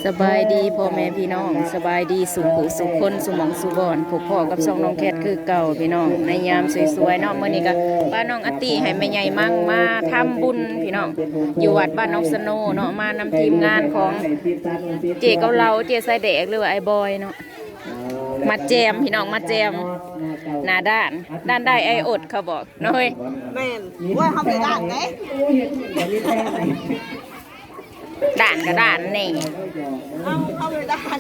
ສະບາຍດີພໍ່ແມ່ພີ່ນ້ອງ ສະບາຍດີສູ່ຜູ້ສູ່ຄົນ ສູ່ໝ່ອງສູ່ບ່ອນ ພົບພໍ້ກັບຊ່ອງນ້ອງແຄດຄືເກົ່າພີ່ນ້ອງ ໃນຍາມສວຍໆເນາະ. ມື້ນີ້ກະພານ້ອງອາຕິໃຫ້ແມ່ໃຫຍ່ມັງມາທຳບຸນພີ່ນ້ອງ ຢູ່ວັດບ້ານໜອງສະໂນເນາະ ມານຳທີມງານຂອງເຈ້ເກົາເລົາ ເຈ້ຊາຍແດກ ຫຼືວ່າອ້າຍບອຍເນາະ. ມາແຈມພີ່ນ້ອງ ມາແຈມ ໜ້າດ້ານ ດ້ານໄດ້ໄອ້ອົດເຂົາບອກເນາະເອີຍ. ແມ່ນ ໂອ້ຍ ເຮົາບໍ່ໄດ້ດ້ານເດ້ ດ້ານກໍດ້ານແດ່ ເຮົາ ເຮົາບໍ່ໄດ້ດ້ານ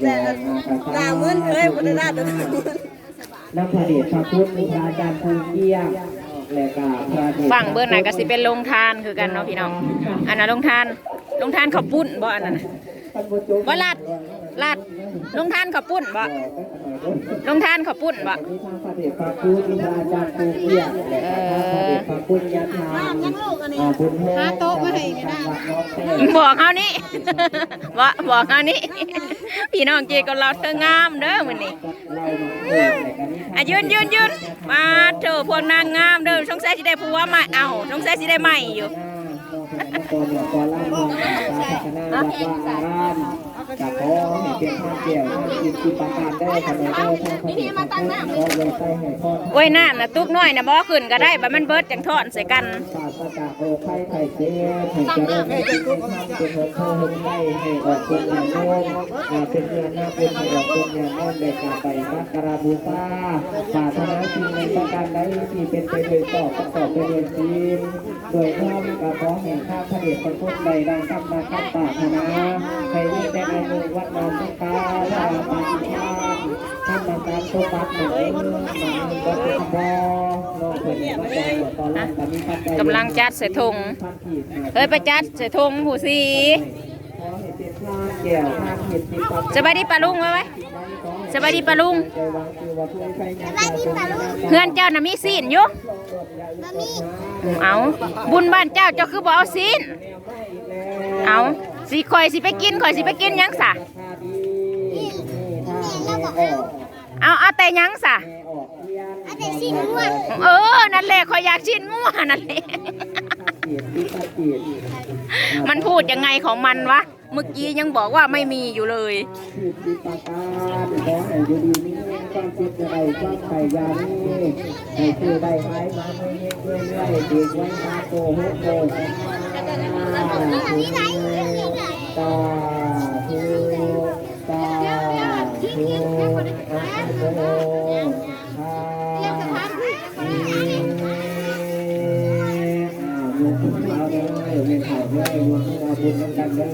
ແຕ່ໜ້າມຶນເອີຍ ບໍ່ໄດ້ດ້ານແຕ່ໜ້າມຶນ. ນຳພະເດດພະຄຸນພະອາຈານຜູ້ກ່ຽງ ແລະກະພະເດດ ຝັ່ງເບິ່ງນັ້ນກໍຊິເປັນໂຮງທານຄືກັນເນາະພີ່ນ້ອງ. ອັນນັ້ນໂຮງທານ ໂຮງທານເຂົ້າປຸ້ນບໍ່ ອັນນັ້ນນະ ບໍ່ລັດ ລັດ ໂຮງທານເຂົ້າປຸ້ນບໍ່ ໂຮງທານເຂົ້າປຸ້ນບໍ່. ມີທັງພະເດດພະຄຸນພະອາຈານຜູ້ກ່ຽງ ແລະກະພະເດດພະຄຸນຍາທານ ອ່າ ບຸນໂຮມ ຫາໂຕະມາໃຫ້ນີ້ນະ ບອກເຮົານີ້ ບໍ່ ບອກເຮົານີ້ ພີ່ນ້ອງເຈ້ເກົາເລົາ ເທີງາມເດີມື້ນີ້. ອ່ະ ຢືນ ຢືນ ຢືນ ມາໂທ້ ພວກນາງງາມເດີ ສົງໄສຊິໄດ້ຜົວໃໝ່ ເອົ້າ ສົງໄສຊິໄດ້ໃໝ່ຢູ່. ກະຂໍໃຫ້ເປັນທາງແກ້ວທາງທິບທິບປະການເດີ ຂ້ານ້ອຍເດີ ທາງພະເດດພະຄຸນ ຂໍອວຍໄຊໃຫ້ພອນ. ໂອ້ຍ ນ້ຳນະ ຕຸກນ້ອຍນະ ບໍ່ຂຶ້ນກໍໄດ້ ບັດມັນເບິດຈັ່ງທ້ອນໃສ່ກັນ. ປາສະຈາກໂລກໄພໄຂ້ເຈັບ ໃຫ້ຈະເລີນໃນສິ່ງໃດທຳ ເປັນຫົນໂພຫົນໄພ ໃຫ້ອອກຜົນຍາດໂຍມ ອ່າ ເປັນເຮືອນນາບຸນ ໃຫ້ອອກຜົນຍາດໂຍມ ໄດ້ກາບໄຫວ້ສັກກາລະບູຊາ ປາດຖະໜາສິ່ງໃດປະການໃດທີ່ເປັນໄປໂດຍຊອບ ປະກອບໄປດ້ວຍສິນ ໂດຍທຳ ກໍຂໍໃຫ້ທາງພະເດດພະຄຸນໄດ້ດັ່ງຄຳນັດຄຳປາດຖະໜາ ໃຫ້ມີແຕ່ອາຍຸ ວັນນະ ສຸຂະ ພະລະ ປະຕິພານ ທຳມະສັນສົມບັດໝັ້ນເອີຍ ໝັ້ນເອີຍ ບໍ່ເປັນບໍ່ ນ້ອງເພິ່ນມາຈາກຕົວຕອນຫຼັງກໍມີປັດໄຈ ກຳລັງຈັດໃສ່ຖົງ ເຮີ້ຍ ໄປຈັດໃສ່ຖົງຜູ້ສີ. ສະບາຍດີປ້າລຸງ ໄວໆ ສະບາຍດີປ້າລຸງ. ສະບາຍດີປ້າລຸງ. ເຮືອນເຈົ້ານະມີຊີ້ນຢູ່? ບໍ່ມີ. ເອົ້າ ບຸນບ້ານເຈົ້າ ເຈົ້າຄືບໍ່ເອົາຊີ້ນ? ເອົ້າ ຊິ ຂ້ອຍຊິໄປກິນ ຂ້ອຍຊິໄປກິນຫຍັງສະ? ເອົາ ເອົາແຕ່ຫຍັງສະ? ເອົາແຕ່ຊີ້ນງົວ. ເອີ ນັ້ນແຫຼະ ຂ້ອຍຢາກຊີ້ນງົວນັ້ນແຫຼະ. ມັນພູດຍັງໄງຂອງມັນວະ? ເມື່ອກີ້ຍັງບອກວ່າໄມ່ມີຢູ່ເລີຍ. ຂໍໃຫ້ຢູ່ດີມີແຮງ ຄວາມເຈັບຢ່າໄດ້ ຄວາມໄຂ້ຢ່າມີ ໃຫ້ຊື້ໄດ້ຂາຍມາເລື້ອຍໆ ຖືກຫວຍສາມໂຕຫົກໂຕ ສາທຸ ສາທຸ ສາທຸ ອະນຸໂມ ທາມີ ອ່າ ລູກສາວເດີ ແມ່ເຖົ້າເດີ ມາຮ່ວມບຸນນຳກັນເດີ.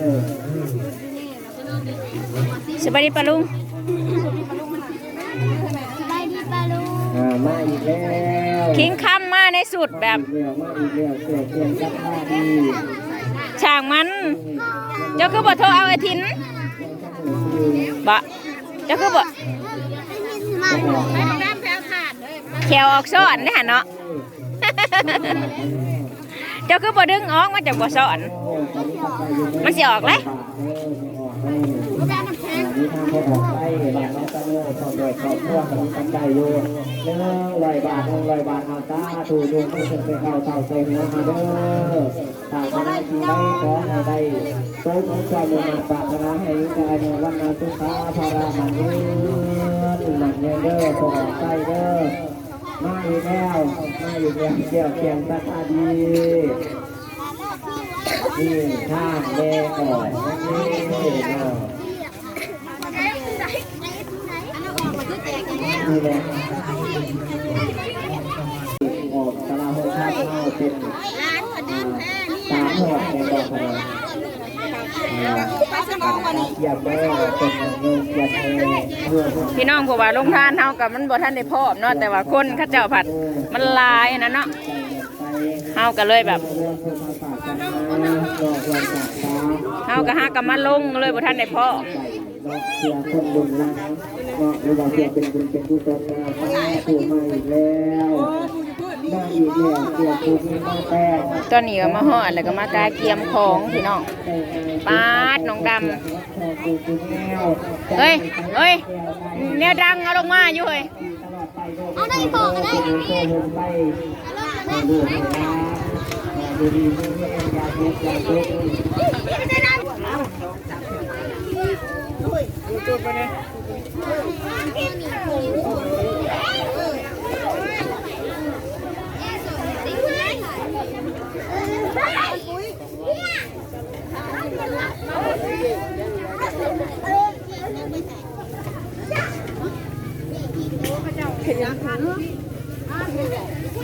ສະບາຍດີປ້າລຸງ. ສະບາຍດີປ້າລຸງ. ອ່າ ມາອີກແລ້ວ ຄິງຄຳມາໃນຊຸດແບບ ມາອີກແລ້ວ ມາອີກແລ້ວ ເສື້ອເຄື່ອງສັດທາດີ ຊ່າງມັນ. ເຈົ້າຄືບໍ່ໂທເອົາໄອ້ທິນ ບໍ່? ເຈົ້າຄືບໍ່ ແຂ້ວອອກຊ້ອນເດ້ຫັ້ນເນາະ. ເຈົ້າຄືບໍ່ດຶງອອກ ມັນຈັ່ງບໍ່ຊ້ອນ ມັນຊິອອກເລີຍ. ມີທາງພໍ່ອອກໄປ ບ້ານນ້ອງຕະໂນ ພ້ອມດ້ວຍຄອບຄົວ ກຳລັງໄດ້ຢູ່ ໜຶ່ງຮ້ອຍບາດ ໜຶ່ງຮ້ອຍບາດ ເອົາ ສາທຸ ຍົກມືຂຶ້ນໄປເຂົ້າເຕົ້າໃສ່ຫົວເຮົາເດີ. ປາດຖະໜາສິ່ງໃດຂໍໃຫ້ໄດ້ ສົມຄວາມມຸ່ງມາດປາດຖະໜາ ໃຫ້ມີແຕ່ອາຍຸ ວັນນະ ສຸຂະ ພະລະ ໝັ້ນຍືນ ໝັ້ນຍືນເດີ ພໍ່ໃສ່ເດີ. ມາອີກແລ້ວ ມາອີກແລ້ວ ແກ້ວແກ່ນສັດທາດີ ນີ້ທາງແມ່ອອກ ນີ້ເນາະ. ນີ້ແຫຼະ ອອກສາລາໂຮງທານເຮົາເປັນ ອ່າ ສາມຮອບແມ່ນບໍ່ຄະເນາະ? ອ່າ ກຽມແມ່ເປັນໂຍມກຽມແມ່ ພີ່ນ້ອງ ເພາະວ່າໂຮງທານເຮົາກໍມັນບໍ່ທັນໄດ້ພ້ອມເນາະ ແຕ່ວ່າຄົນເຂົາເຈົ້າພັດມັນຫຼາຍຫັ້ນນະເນາະ ເຮົາກໍເລີຍແບບ ເຮົາກໍຫາກໍມາລົງເລີຍ ບໍ່ທັນໄດ້ພໍ້ ເນາະ ເພື່ອຄົນລຸ້ນຫຼັງເນາະ ຫຼືວ່າເພື່ອເປັນບຸນເປັນກຸສົນນະ ສາທຸ ມາອີກແລ້ວ ມາອີກແລ້ວ ເພື່ອຜູ້ທີ່ມາແຕ່ງ ຕອນນີ້ກໍມາຮອດ ແລ້ວກໍມາກະກຽມຂອງພີ່ນ້ອງ ປາດ ນ້ອງດຳ ເຮີ້ຍ ເຮີ້ຍ ແນວດັງເອົາລົງມາຢູ່ເຮີ້ຍ. ເອົາໄດ້ພໍກໍໄດ້ ໃຫ້ລູກໃຫ້ຫຼານ ອ່າ ຢູ່ດີມີແຮງ ຢ່າເຈັບຢ່າຕົກເດີ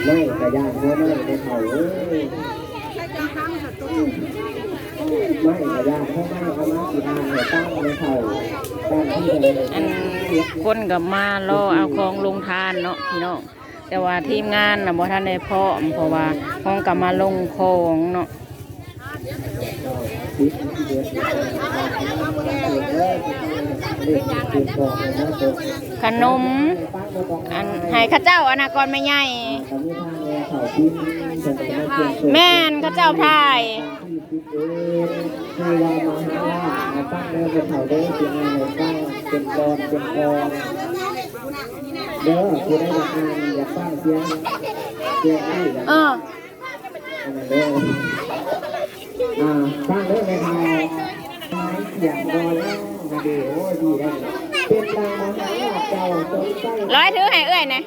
ໄມ້ກະຢ້ານຫົວໄມ້ແມ່ເຖົ້າເອີຍ ໄມ້ກະຢ້ານຫົວໄມ້ ເອົາມາຊິອ່ານໃຫ້ຟັງແມ່ເຖົ້າ ຕາມທີ່ ອັນ ຄົນກໍມາລໍເອົາຂອງລົງທານເນາະພີ່ນ້ອງ ແຕ່ວ່າທີມງານນະບໍ່ທັນໄດ້ພ້ອມ ເພາະວ່າເຮົາກໍມາລົງຂອງເນາະ. ຂະໜົມ ອັນ ໃຫ້ເຂົາເຈົ້າອັນນະກ່ອນແມ່ໃຫຍ່ ແມ່ນເຂົາເຈົ້າຖ່າຍ ໃຫ້ວ່າມາຫາລາດ ໃຫ້ຟັງເດີແມ່ເຖົ້າເດີ ຊິອ່ານໃຫ້ຟັງເປັນຕອນເປັນຕອນເດີ ຜູ້ໃດຢາກອ່ານຢາກຟັງສຽງ ສຽງອ້າຍ ເອີ ອັນນັ້ນເດີ ອ່າ ຟັງເດີແມ່ເຖົ້າ ສຽງບໍ່ແລ້ວ ໂອ້ຍ ດີແລ້ວ ເປັນນາງມະຫາລາດເຈົ້າສົນໃຈ ລອຍຖືໃຫ້ເອື້ອຍແດ່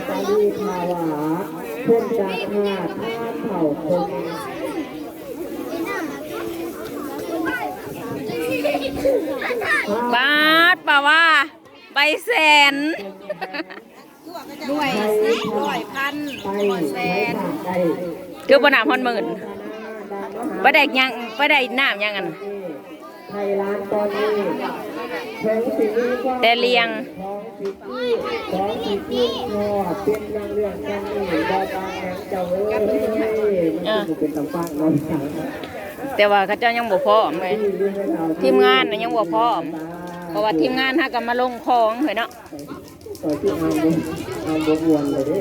ສາລີພາວາ ເພິ່ນຈະພາທ່ານເຖົ້າຄົນ ບາດປາວ່າ ໃບແສນ ໜ່ວຍສິບ ຮ້ອຍ ພັນ ຮ້ອຍ ແສນ ຄືບໍ່ນັບຮອດໝື່ນ ບໍ່ໄດ້ຫຍັງ ບໍ່ໄດ້ນ້ຳຫຍັງອັນ ແຕ່ລຽງ ເອີ ແຕ່ວ່າເຂົາເຈົ້າຍັງບໍ່ພ້ອມເລີຍ ທີມງານນະຍັງບໍ່ພ້ອມ ເພາະວ່າທີມງານຫາກໍມາລົງຂອງເຮີ້ຍເນາະ. ຂ້ອຍຊິອ່ານບໍ່ ອ່ານບໍ່ມ່ວນເລີຍເດ້.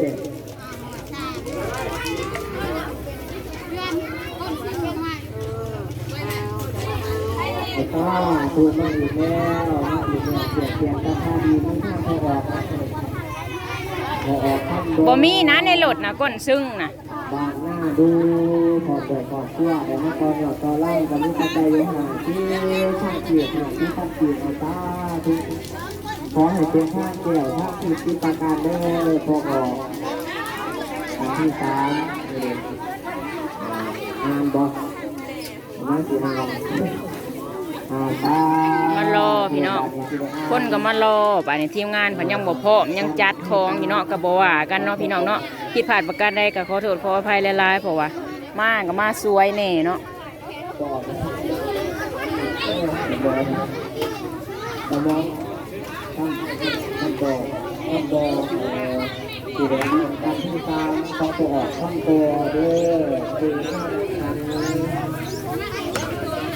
ອ້າ ຖືກມາອີກແລ້ວ ມາອີກແລ້ວ ຂຽນ ຂຽນຄາຖາດີ ມີທາງເຂົ້າອອກ ເຂົ້າອອກທາງ ບໍ່ມີນະໃນລົດນະ ກົ້ນຊຶງນະ. ບ້ານນາດູ ຄອບຄົວ ຄອບຄົວ ໄດ້ມາຕໍ່ຍອດຕໍ່ໄລ່ ກໍມີປັດໄຈຢູ່ຫ້າສິບພັນກີບ ຫ້າສິບພັນກີບ ເອົາສາທຸ ຂໍໃຫ້ເປັນທາງແກ້ວ ທາງທິບສິບປະການເດີ ພໍ່ອອກ ອັນທີສາມ ນີ້ເດ້ ອ່າ ອ່ານບໍ່? ມາລໍພີ່ນ້ອງ ຄົນກໍມາລໍ ບາດນີ້ທີມງານເພິ່ນຍັງບໍ່ພ້ອມ ຍັງຈັດຂອງຢູ່ເນາະ ກໍບໍ່ວ່າກັນເນາະພີ່ນ້ອງເນາະ. ຜິດພາດປະການໃດກໍຂໍໂທດຂໍອະໄພຫຼາຍໆ ເພາະວ່າມາກໍມາສວຍແດ່ເນາະ. ທ່ານ ທ່ານບໍ່ ທ່ານບໍ່ ເອີ ຊິໄດ້ນຳກັນທີ່ຕາມຂອງຜູ້ອອກຄຳຕົວເດີ ຄືທ່ານທັນ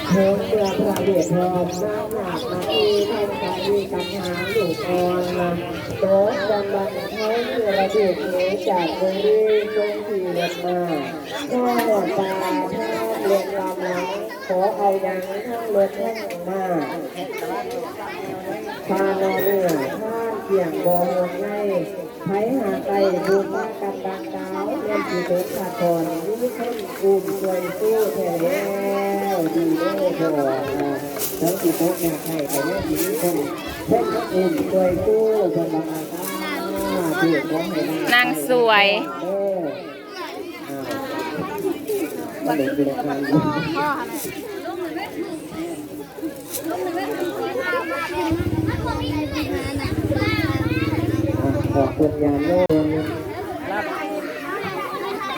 ໂທນເມື່ອພະເວດທອມ ນາງນາກມະນີ ທັນກັນມີກັນຫາລູກອ່ອນ ໂຕກຳລັງເຮົາເມື່ອລະດູກເໜີຈາກເມືອງລີ ຊົງຂີ່ລົດມ້າ ຂໍຮອດປ່າທາງລົດຕາມຫຼັງ ຂໍເອົາຫຍັງທັງລົດທັງມ້າ ພາໜໍ່ເນື້ອ ທານກ້ຽງບໍ່ຫ່ວງໃຍ ໃຜຫາກໄດ້ບູຊາກັນດັ່ງກ່າວ ແມ່ນຊິຕົກຂາດຖອນ ມີຄົນອຸ້ມຊ່ວຍຊູແທ້ແລ້ວ ດີເດີພໍ່ ເອີ ເຖິງຊິຕົກຍາກໄຮ້ ກໍຍັງຊິມີຄົນ ຄົນອຸ້ມຊ່ວຍຊູ ເພິ່ນວ່າ ສາທຸ ຂໍໃຫ້ນາງ ນາງສວຍ ເອີ ອ່າ ຂອບຄຸນຍາໂມ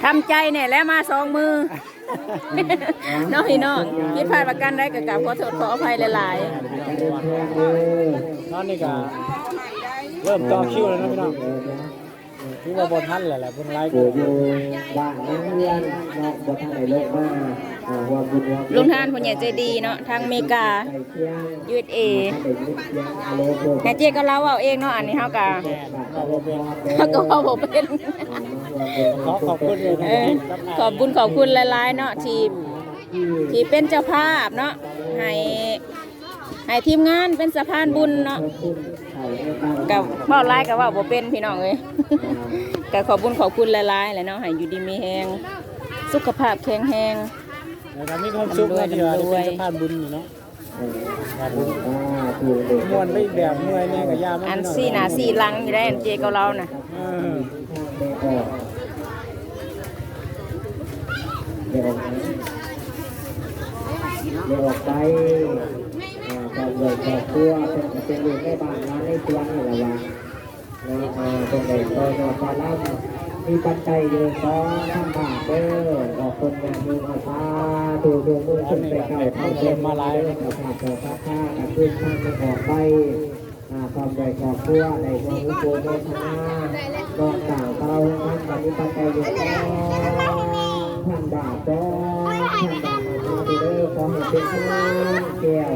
ທຳໃຈແດ່ແຫຼະ ມາສອງມື້ ເນາະພີ່ນ້ອງ. ຜິດພາດປະການໃດກໍກາບຂໍໂທດຂໍອະໄພຫຼາຍໆ. ຕອນນີ້ກໍເລີ່ມຕໍ່ຄິວແລ້ວເນາະພີ່ນ້ອງ. ຖືວ່າບໍ່ທັນແລ້ວແຫຼະ ເພິ່ນຫຼາຍກວ່າ ຢູ່ບ້ານນາເຮືອນເນາະ ບໍ່ທັນໄດ້ລົງມາ ອ່າ ຮ່ວມບຸນຮ່ວມ ລົງທານຜູ້ໃຫຍ່ໃຈດີເນາະ ທາງເມກາ ຢູເອສເອ ໃຫ້ເຈກັບລາວເວົ້າເອງເນາະ. ອັນນີ້ເຮົາກະ ເຮົາກະເວົ້າບໍ່ເປັນ ຂໍຂອບຄຸນ ເອີ ຂອບບຸນຂອບຄຸນຫຼາຍໆເນາະ ທີ່ ທີ່ເປັນເຈົ້າພາບເນາະ ໃຫ້ ໃຫ້ທີມງານເປັນສະພານບຸນເນາະ. ກະເວົ້າຫຼາຍກະເວົ້າບໍ່ເປັນພີ່ນ້ອງເອີຍ. ກະຂອບບຸນຂອບຄຸນຫຼາຍໆແຫຼະເນາະ ໃຫ້ຢູ່ດີມີແຮງ ສຸຂະພາບແຂງແຮງ ແລ້ວກະມີຄວາມສຸກເນາະ ທີ່ວ່າໄດ້ເປັນສະພານບຸນນີ້ເນາະ. ມ່ວນໄປອີກແບບ ເມື່ອຍແດ່ກໍຢ່າມັນ ອັນຊີ້ໜ້າຊີ້ຫຼັງຢູ່ໄດ໋ ອັນເຈກັບລາວນະ ເອີ ໄດ້ອອກໄປ ອາ ຄອບຄົວ ເພິ່ນກໍເປັນລູກໃນບ້ານ ຫຼານໃນສວນນີ້ແຫຼະວ່າ ເນາະ ອ່າ ເພິ່ນໄດ້ຕໍ່ຍອດສາລຳ ມີປັດໄຈຢູ່ສອງພັນບາດເດີ ອອກຕົນຍາດໂຍມ ສາທຸ ຍົກມືຂຶ້ນໄປເກົ້າເທົ່າເດີ ມາຫຼາຍ ເຈົ້າພາບເຈົ້າສັດທາ ກະຄືນທາງອອກໄປ ອ່າ ພ້ອມດ້ວຍຄອບຄົວ ໄດ້ຮ່ວມອະນຸໂມທະນາ ນ້ອງສາວຂອງເຮົາທັງ ກະມີປັດໄຈຢູ່ສອງພັນບາດ ສອງພັນບາດ ສາທຸເດີ ຂໍໃຫ້ເປັນທານແກ້ວ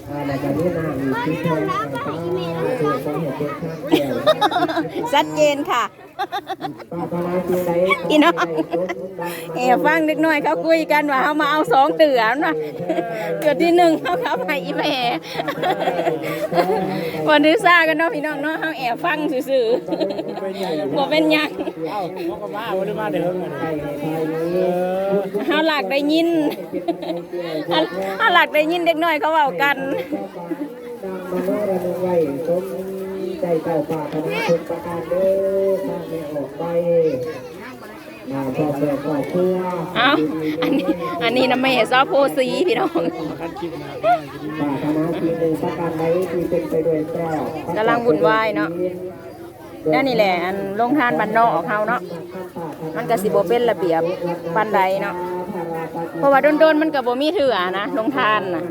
ອ່າ ແລ້ວກໍມີນ້ຳອີກສິບແທ່ງ ຂໍໃຫ້ເປັນທານແກ້ວ ຊັດເຈນຄ່ະ ພີ່ນ້ອງ ແອບຟັງເດັກນ້ອຍເຂົາຄຸຍກັນວ່າ ເຮົາມາເອົາສອງເທື່ອ ມັນວ່າ ເທື່ອທີໜຶ່ງເຮົາກໍເອົາໃຫ້ອີ່ແມ່ ບໍ່ຖືສາກັນເນາະ ພີ່ນ້ອງເນາະ ເຮົາແອບຟັງຊື່ໆ ບໍ່ເປັນຫຍັງ ເອົ້າ ເຂົາກໍມາ ບໍ່ໄດ້ມາແຕ່ເຫິງ ເຮົາລາກໄດ້ຍິນ ເຮົາ ເຮົາລາກໄດ້ຍິນເດັກນ້ອຍເຂົາເວົ້າກັນ ນາງມະໂນລະມຸງໄວ ສົມໃຈເຈົ້າປາດຖະໜາທຸກປະການເດີ ທາງແມ່ອອກໄປ ມາພ້ອມດ້ວຍຄອບຄົວ ເອົ້າ ອັນນີ້ ອັນນີ້ນະແມ່ສາວໂພສີພີ່ນ້ອງ ປາດຖະໜາສິ່ງໜຶ່ງປະການໃດທີ່ເປັນໄປດ້ວຍຊອບ ກຳລັງວຸ່ນວາຍເນາະ ແນວນີ້ແຫຼະ ອັນໂຮງທານບ້ານນອກເຮົາເນາະ ມັນກະຊິບໍ່ເປັນລະບຽບປານໃດເນາະ ເພາະວ່າດົນໆ ມັນກະບໍ່ມີເທື່ອນະ ໂຮງທານນະ.